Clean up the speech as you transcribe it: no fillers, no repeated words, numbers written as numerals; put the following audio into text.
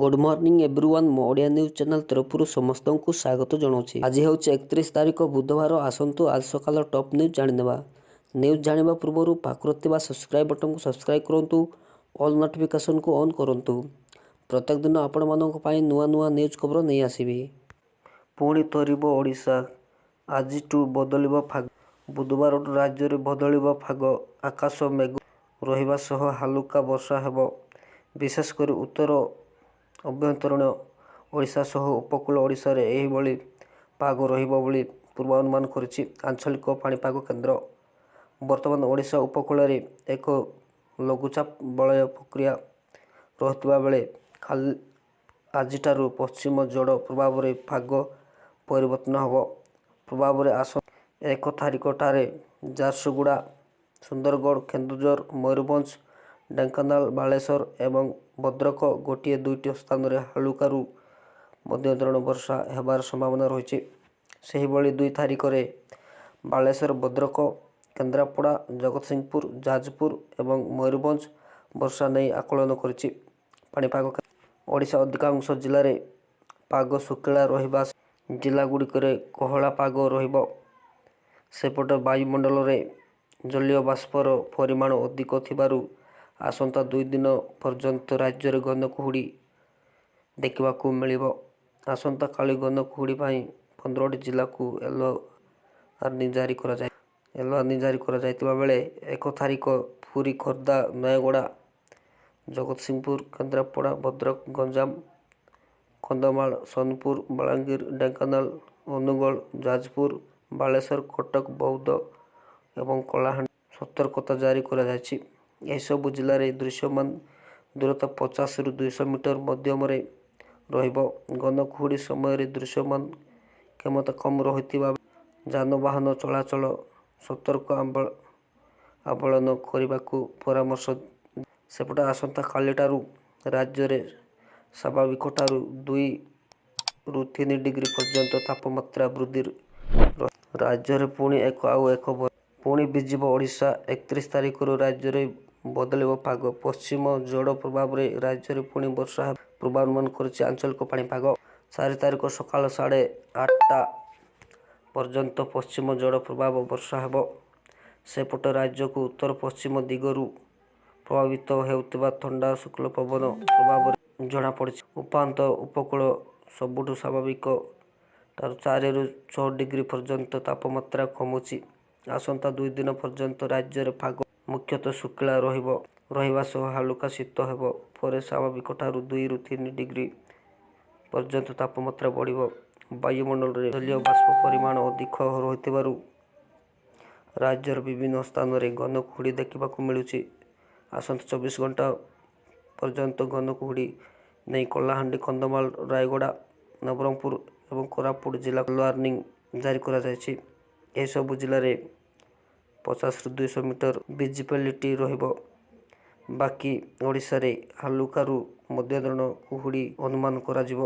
Good morning everyone. ମୋ Odia news channel ତରଫରୁ ସମସ୍ତଙ୍କୁ ସ୍ୱାଗତ ଜଣାଉଛି। ଆଜି ହେଉଛି 31 ତାରିଖ, ବୁଧବାର। ଆସନ୍ତୁ ଆଜି ସକାଳ ଟପ୍ ନ୍ୟୁଜ୍ ଜାଣିନେବା। ନ୍ୟୁଜ୍ ଜାଣିବା ପୂର୍ବରୁ ପାଖରେ ଥିବା ସବସ୍କ୍ରାଇବ୍ ବଟନ୍କୁ ସବସ୍କ୍ରାଇବ୍ କରନ୍ତୁ, ଅଲ୍ ନୋଟିଫିକେସନ୍କୁ ଅନ୍ କରନ୍ତୁ। ପ୍ରତ୍ୟେକ ଦିନ ଆପଣମାନଙ୍କ ପାଇଁ ନୂଆ ନୂଆ ନ୍ୟୁଜ୍ ଖବର ନେଇ ଆସିବି। ପୁଣି ଥରିବ ଓଡ଼ିଶା, ଆଜିଠୁ ବଦଳିବ ପାଗ। ବୁଧବାରଠୁ ରାଜ୍ୟରେ ବଦଳିବ ପାଗ। ଆକାଶ ମେଘୁଆ ରହିବା ସହ ହାଲୁକା ବର୍ଷା ହେବ। ବିଶେଷ କରି ଉତ୍ତର ଆଭ୍ୟନ୍ତରୀଣ ଓଡ଼ିଶା ସହ ଉପକୂଳ ଓଡ଼ିଶାରେ ଏହିଭଳି ପାଗ ରହିବ ବୋଲି ପୂର୍ବାନୁମାନ କରିଛି ଆଞ୍ଚଳିକ ପାଣିପାଗ କେନ୍ଦ୍ର। ବର୍ତ୍ତମାନ ଓଡ଼ିଶା ଉପକୂଳରେ ଏକ ଲଘୁଚାପ ବଳୟ ସକ୍ରିୟ ରହିଥିବା ବେଳେ ଆଜିଠାରୁ ପଶ୍ଚିମ ଝଡ଼ ପ୍ରଭାବରେ ପାଗ ପରିବର୍ତ୍ତନ ହେବ। ପ୍ରଭାବରେ ଆସନ୍ତା 1 ତାରିଖଠାରେ ଝାରସୁଗୁଡ଼ା, ସୁନ୍ଦରଗଡ଼, କେନ୍ଦୁଝର, ମୟୂରଭଞ୍ଜ, ଢେଙ୍କାନାଳ, ବାଲେଶ୍ୱର ଏବଂ ଭଦ୍ରକ ଗୋଟିଏ ଦୁଇଟି ସ୍ଥାନରେ ହାଲୁକାରୁ ମଧ୍ୟମ ଧରଣର ବର୍ଷା ହେବାର ସମ୍ଭାବନା ରହିଛି। ସେହିଭଳି 2 ତାରିଖରେ ବାଲେଶ୍ୱର, ଭଦ୍ରକ, କେନ୍ଦ୍ରାପଡ଼ା, ଜଗତସିଂହପୁର, ଯାଜପୁର ଏବଂ ମୟୂରଭଞ୍ଜ ବର୍ଷା ନେଇ ଆକଳନ କରିଛି ପାଣିପାଗ। ଓଡ଼ିଶା ଅଧିକାଂଶ ଜିଲ୍ଲାରେ ପାଗ ଶୁଖିଲା ରହିବା ଜିଲ୍ଲାଗୁଡ଼ିକରେ କୋହଲା ପାଗ ରହିବ। ସେପଟେ ବାୟୁମଣ୍ଡଳରେ ଜଳୀୟ ବାଷ୍ପର ପରିମାଣ ଅଧିକ ଥିବାରୁ ଆସନ୍ତା 2 ଦିନ ପର୍ଯ୍ୟନ୍ତ ରାଜ୍ୟରେ ଘନ କୁହୁଡ଼ି ଦେଖିବାକୁ ମିଳିବ। ଆସନ୍ତାକାଲି ଘନ କୁହୁଡ଼ି ପାଇଁ 15ଟି ଜିଲ୍ଲାକୁ ୟେଲୋ ୱାର୍ଣ୍ଣିଂ ଜାରି କରାଯାଇଥିବା ବେଳେ 1 ତାରିଖ ପୁରୀ, ଖୋର୍ଦ୍ଧା, ନୟାଗଡ଼, ଜଗତସିଂହପୁର, କେନ୍ଦ୍ରାପଡ଼ା, ଭଦ୍ରକ, ଗଞ୍ଜାମ, କନ୍ଧମାଳ, ସୋନପୁର, ବଲାଙ୍ଗୀର, ଢେଙ୍କାନାଳ, ଅନୁଗୋଳ, ଯାଜପୁର, ବାଲେଶ୍ୱର, କଟକ, ବୌଦ୍ଧ ଏବଂ କଳାହାଣ୍ଡି ସତର୍କତା ଜାରି କରାଯାଇଛି। ଏହିସବୁ ଜିଲ୍ଲାରେ ଦୃଶ୍ୟମାନ ଦୂରତା 50ରୁ 200 ମିଟର ମଧ୍ୟରେ ରହିବ। ଘନ କୁହୁଡ଼ି ସମୟରେ ଦୃଶ୍ୟମାନ କ୍ଷମତା କମ୍ ରହିଥିବା ଯାନବାହନ ଚଳାଚଳ ସତର୍କ ଅବଲମ୍ବନ କରିବାକୁ ପରାମର୍ଶ। ସେପଟେ ଆସନ୍ତାକାଲିଠାରୁ ରାଜ୍ୟରେ ସ୍ୱାଭାବିକଠାରୁ 2ରୁ 3 ଡିଗ୍ରୀ ପର୍ଯ୍ୟନ୍ତ ତାପମାତ୍ରା ବୃଦ୍ଧି। ରାଜ୍ୟରେ ପୁଣି ଏକ ଆଉ ଏକ ପୁଣି ଭିଜିବ ଓଡ଼ିଶା। 31 ତାରିଖରୁ ରାଜ୍ୟରେ ବଦଳିବ ପାଗ। ପଶ୍ଚିମ ଝଡ଼ ପ୍ରଭାବରେ ରାଜ୍ୟରେ ପୁଣି ବର୍ଷା ପୂର୍ବାନୁମାନ କରିଛି ଆଞ୍ଚଳିକ ପାଣିପାଗ। 4 ତାରିଖ ସକାଳ 8:30 ପର୍ଯ୍ୟନ୍ତ ପଶ୍ଚିମ ଝଡ଼ ପ୍ରଭାବ ବର୍ଷା ହେବ। ସେପଟେ ରାଜ୍ୟକୁ ଉତ୍ତର ପଶ୍ଚିମ ଦିଗରୁ ପ୍ରବାହିତ ହେଉଥିବା ଥଣ୍ଡା ଶୁଷ୍କ ପବନ ପ୍ରଭାବରେ ଜଣାପଡ଼ିଛି। ଉପାନ୍ତ ଉପକୂଳ ସବୁଠୁ ସ୍ୱାଭାବିକ ଠାରୁ 4ରୁ 6 ଡିଗ୍ରୀ ପର୍ଯ୍ୟନ୍ତ ତାପମାତ୍ରା କମୁଛି। ଆସନ୍ତା 2 ଦିନ ପର୍ଯ୍ୟନ୍ତ ରାଜ୍ୟରେ ପାଗ ମୁଖ୍ୟତଃ ଶୁଖିଲା ରହିବା ସହ ହାଲୁକା ଶୀତ ହେବ। ପରେ ସ୍ୱାଭାବିକଠାରୁ 2ରୁ 3 ଡିଗ୍ରୀ ପର୍ଯ୍ୟନ୍ତ ତାପମାତ୍ରା ବଢ଼ିବ। ବାୟୁମଣ୍ଡଳରେ ଜଳୀୟ ବାଷ୍ପ ପରିମାଣ ଅଧିକ ରହିଥିବାରୁ ରାଜ୍ୟର ବିଭିନ୍ନ ସ୍ଥାନରେ ଘନ କୁହୁଡ଼ି ଦେଖିବାକୁ ମିଳୁଛି। ଆସନ୍ତା 24 ଘଣ୍ଟା ପର୍ଯ୍ୟନ୍ତ ଘନ କୁହୁଡ଼ି ନେଇ କଳାହାଣ୍ଡି, କନ୍ଧମାଳ, ରାୟଗଡ଼ା, ନବରଙ୍ଗପୁର ଏବଂ କୋରାପୁଟ ଜିଲ୍ଲାକୁ ୱାର୍ଣ୍ଣିଂ ଜାରି କରାଯାଇଛି। ଏହିସବୁ ଜିଲ୍ଲାରେ 50ରୁ 200 ମିଟର ଭିଜିବିଲିଟି ରହିବ। ବାକି ଓଡ଼ିଶାରେ ହାଲୁକାରୁ ମଧ୍ୟମ ଧରଣର କୁହୁଡ଼ି ଅନୁମାନ କରାଯିବ।